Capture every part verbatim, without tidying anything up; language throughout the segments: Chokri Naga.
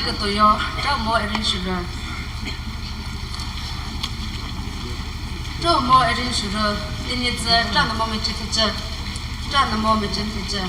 Kütoyo, Ramo Erin Shiro. Ramo Erin Shiro, Tinizü, Ranamo Meche Tiche, Ranamo Meche Tiche.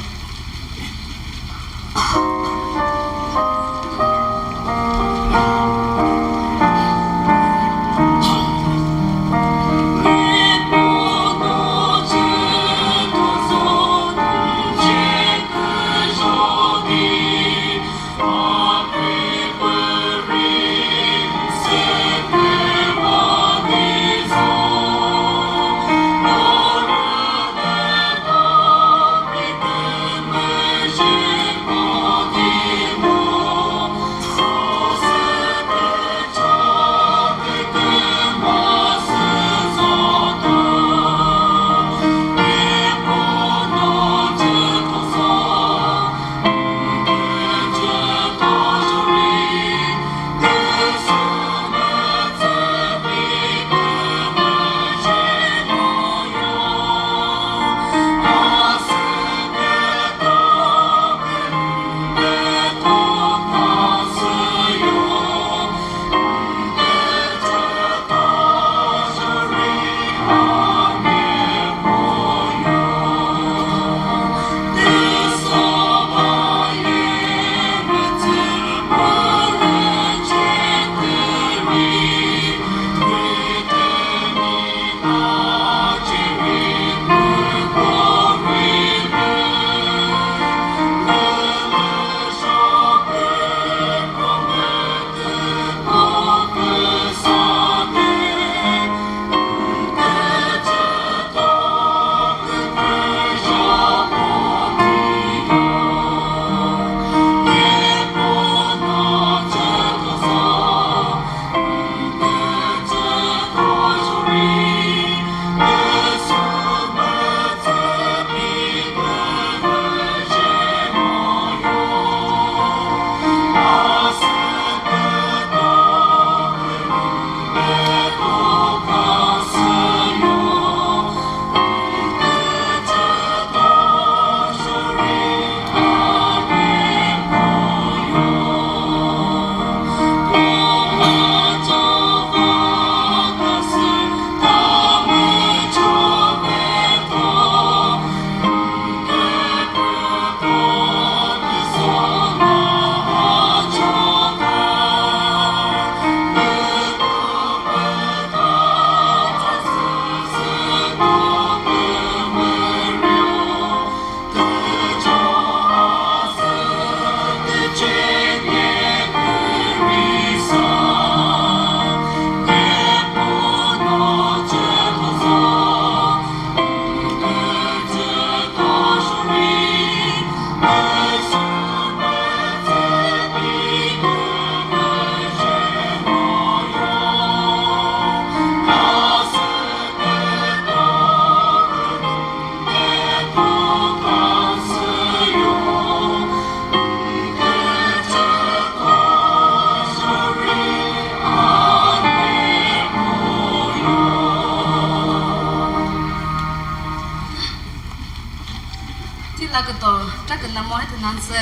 Tila küto, ta künamo he tünan sü.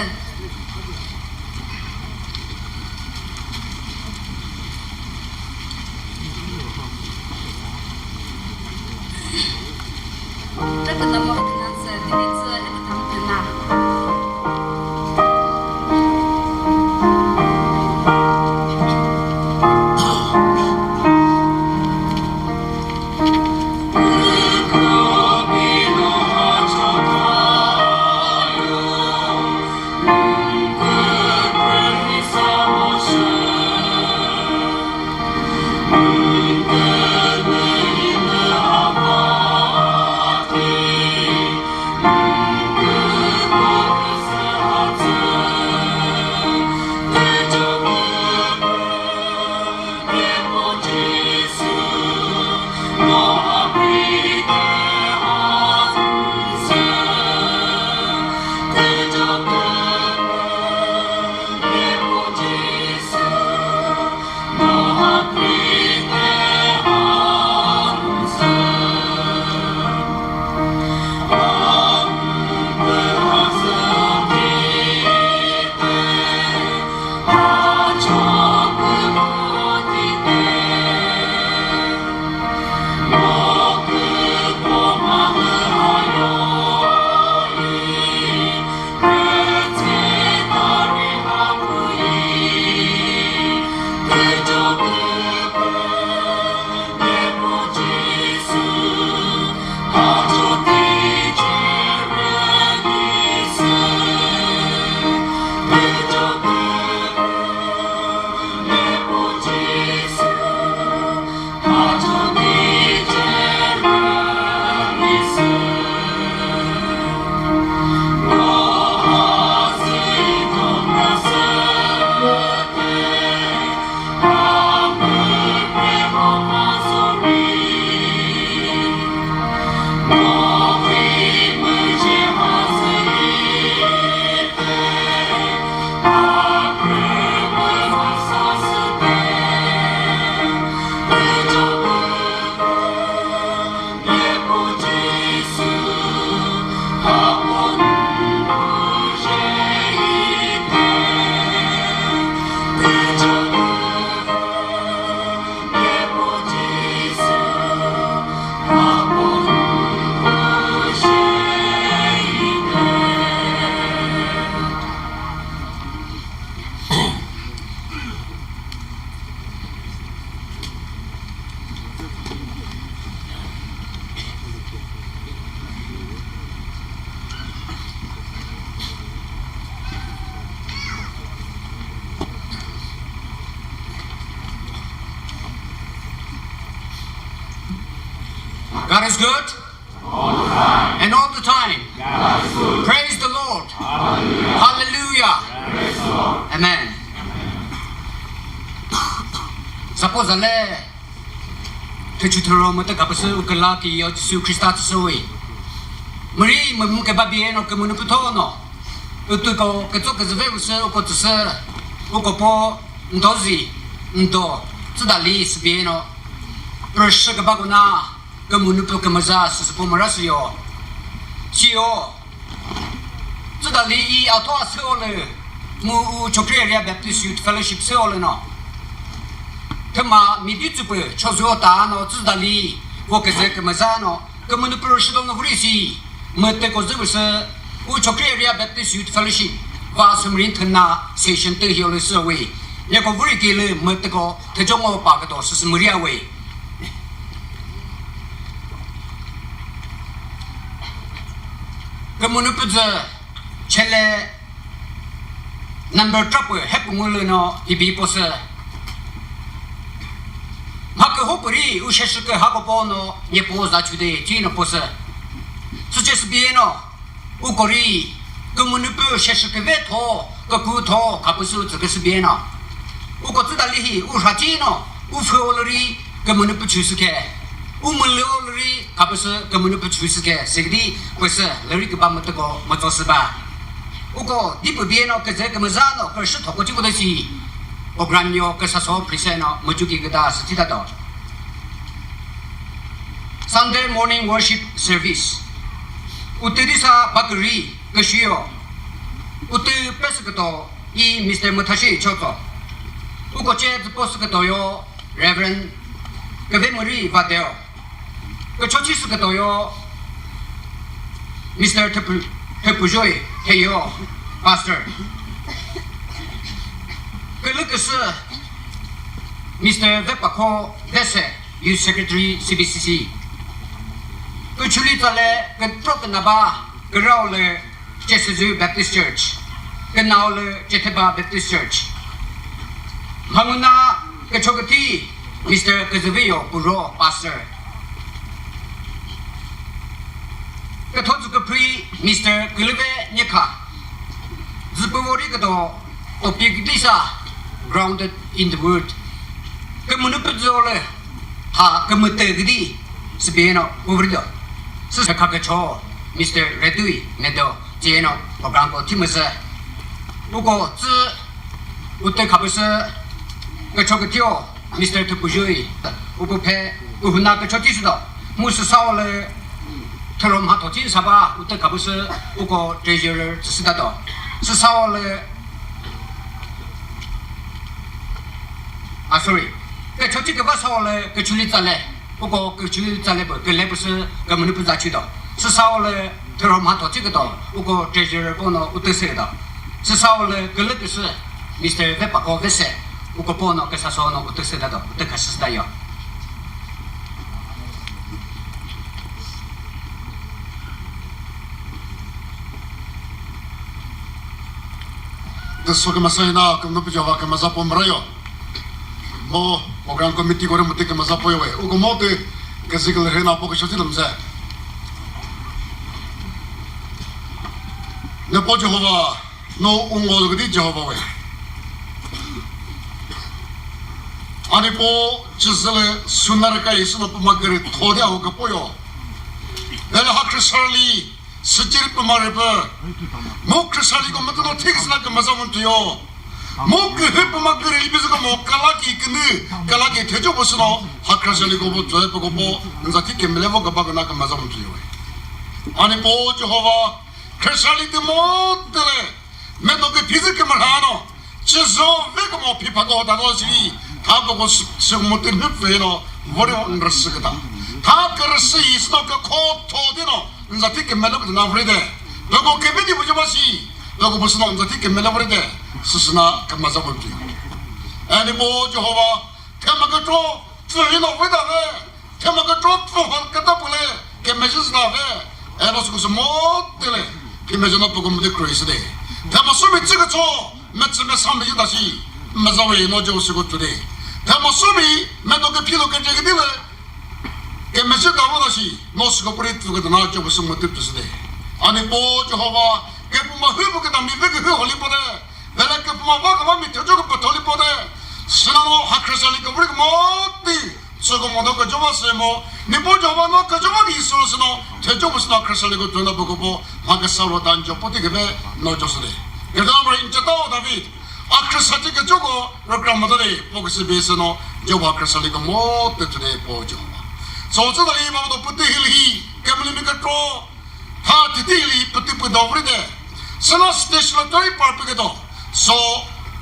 Ta künamo he tünan sü, tini sü he küthang tüna. God is good. And all the time. Praise the Lord. Hallelujah. Amen. Suppose ale, thüchü thüro mütü kapüsü uküla ki yo Jisu Krista tsüsüwi. Müri mümü ke babi eno ke münü pütho no. Utu ko ke tso ke züve usü uko tsüsü. Uko po ndozi, ndo, tsüdali sübi eno. Prüsü ke bakuna. Kümünüpü kümüza süsüpü mürasü yo. Siyo. Tsüdali i atho asü olü. Mu u Chokri Area Baptist Youth Fellowship sü olü no. Thüma midi tsüpü chozuo ta no tsüdali vo küzü kümüza no. Kümünüpü rüshidong no vurisi. Müteko zübüsü. U Chokri Area Baptist Youth Fellowship. Va sümrin thüna session tü hiyo lü sü we. Neko vuri ki lü müteko thüjongo pa küto süsü müria we. Kümünüpü zü chele number trapü hepü ngulü no ibi posü. Mha kühopüri u sheshükü hakopo no nyepo za chüde chi no posü. Süche sübi eno. Ukori, kümünüpü sheshüküve tho, küku tho, kapüsü tsüküsü biena. Uko tsüdali hi, u rhachi no, u fü olüri, kümünüpü chüsü ke. U mülü olüri, kapüsü kümünüpü chüsü ke. Segdi, püsü, lüri küba mütüko, mütsosü ba. Uko, dipü bieno, küzü kümüza no, kürshü thoko chiko desi. Program yo, küsa so, prise no, müchuki küda, sütita do. Sunday morning worship service. Utüdisa baküri küshiyo. Utü pesüküto i Mister Muthashi Choto. Ukoche züposüküto yo Reverend Kevemuri Vadeo. Küchochi süküto yo Mister Thepu, Thepujoi Heyo Pastor. Külüküsü Mister Vepakho Vese. Youth Secretary C B C C. Küchuli tsale kütro künaba kürao lü Chesüzü Baptist Church, künao lü Chetheba Baptist Church. Mhamuna küchoküthi Mister Küzüveyo Puro Pastor. Küthozü küpri Mister Külüve Nyekha. Züpüvori küdo topic lisa grounded in the word. Kümünü püzü olü ha kümütü gidi sibiyeno uvrilo. Sü kha kücho Mister Redui Medo chiyeno program ko thimüsü. Uko tsü utü khapüsü kücho kütio Mister Thupujui uko phe uhuna kücho thisü do. Mu süsa olü thüro mhatho thi saba utü khapüsü uko treasurer tsüsüta do. Süsa olü Ah, sorry. Kücho thi küba sa olü küchuli tsale. Uko küchuli tsale pü, küle püsü kümünü pü za chi do. Süsa olü thüro mhatho thi küdo. Uko treasurer pono utü sü do. Süsa olü külü püsü Mister Vepako Vese. Uko pono küsa sono utü sü do. Utü khasü da yo. Tüso kümüsa ina kümünu pü Jehova kümüza pü mürüyo. Mo program committee kore mütü kümüza pü yo we. Uko mo tü küzü külü rhena pü küsho thi lümse. Nepo Jehova, no ungo lü küdi Jehova we. Ani po chizüle sunar ka Jisu no pü ma küri thodi aho küpü yo. Vele ha Khristali süchiri pü ma ripü. Mo Khristali ko mütü no thik sina kümüza mün tüyo. Mo kühü pü ma küri libi züko mo kalaki künü, kalaki thejo pü sino ha Khristali ko bu zoi pü ko bu nza thik kümüle vo küba küna kümüza mün tüyo we. Ani po Jehova Khristali tü mo tüle, medo ke phizi ke marhano, chizo ve ke mo phi phago da do si, tha phago sü mo tin hüp ve no, vori on rüsü ke da. Tha ke rüsü is no ke kho tho di no, nza thi ke melo ke na vri de. Phago ke bidi bu jaba si, phago bu sino nza thi ke melo vri de. Sü sina ke maza bu ki. Ani mo Jehova, thema ke tro, pfü ino vri da ve. Thüma kükro pfü hon küta püle kümüzü züna ve, eno süküsü mo tüle, phimezü no püko müdü kürüsü de. Thüma sumi tsü kücho, mütsü müsa müzü da shi, müza ve no jo sükü tüde. Thüma sumi, müdo ke philo ke jegedile, Kemezhe davo da shi, no süko puri tu ke dana Job sü mütüp tu süde. Ani po Jehovah, kepuma hü bu ke dami ve ke hü holi po de. Vela kepuma va kava mi thejo ke patholi po de. Sina no ha Khristali ke vuri ke moti. Süko mo do ke Jehovah se mo. Ni po Jehovah no ke Jehovah ki suru sino. Thejo bu sino Khristali ke tuna bu ke po. Ma ke sa ro dan jo poti ke ve no jo süde. Ke dana mari in chetao David. A Khristali ke Jehovah. Rükra mütade, po küsü bese no, Jehovah Khristali kümütü thüne po Jehovah. So, so dali baba do pütü hilhi, kemlimi kükro, tha titi hilhi pütü pü do vri de. Sana stage lo tori par pü kedo. So,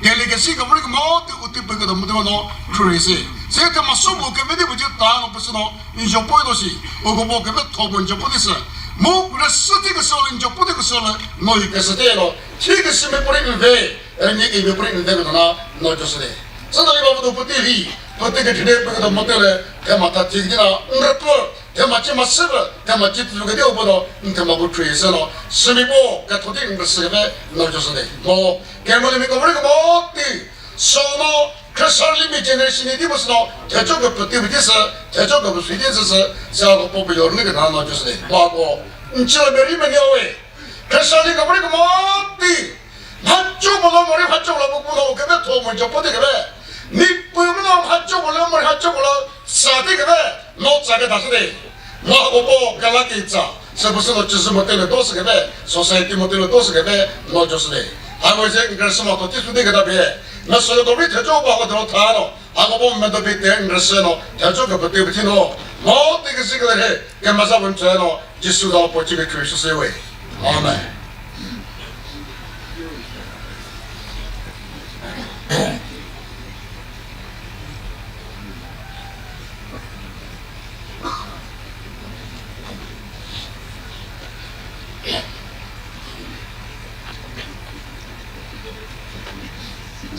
delegasi ka vri kümütü uti pü kedo mütü no, khuri se. Se te maso bu kemedi bu je ta no püsü no, injo po do si. O go bo keme tho bu injo po di se. Mu kure siti ke so injo po di ke so no i ke se te no. Thi ke si me po ri ve. Eni ki mi puri nde ko na no jo sele. Sa da li ba bu pütü ri, pütü ke thide pü ke do motele, thüma tha thik di na, nre pü, thüma chi ma sü pü, thüma chi pü ke di o bo do, thüma bu thui se no, sümi bo, ke thodi nre sü ve, no jo sele. Mo, ke mo le mi ko vri ko mo ti, so no, Khristali mi generation ni di bu sü no, thejo ke pütü bi di sü, thejo ke bu sü di sü, sü, sa ko po bu yo ni ke na no jo sele. Ba ko, nchi la me ri me ni o we. Khristali ka vri ko mo ti, Mhacho bolo mori mhacho bolo bu kuno kebe tho mo jopo de kebe. Mi pu mo no mhacho bolo mori mhacho bolo sa de kebe. No sa ke da se de. Mo ko po gala ke tsa. Se bu se no chi se mo te le do se kebe. Society mo te le do se kebe. No jo se de. Ha mo je ngre se mo to ti su de ke da be. Na so do ri the jo ba ko do tha no. Akobo medo bi te nrese no, thejo ke pete pete no, mo te ke sikle he, ke maza bon che no, Jisu da po chi ke Kristo se we. Amen.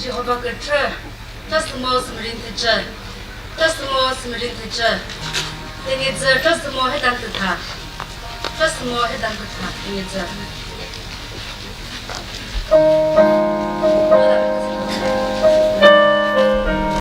Jehovah kükre, trust mo smirin tüche, trust mo smirin tüche, tengizü trust mo hedan tütha, trust mo hedan tütha, tengizü.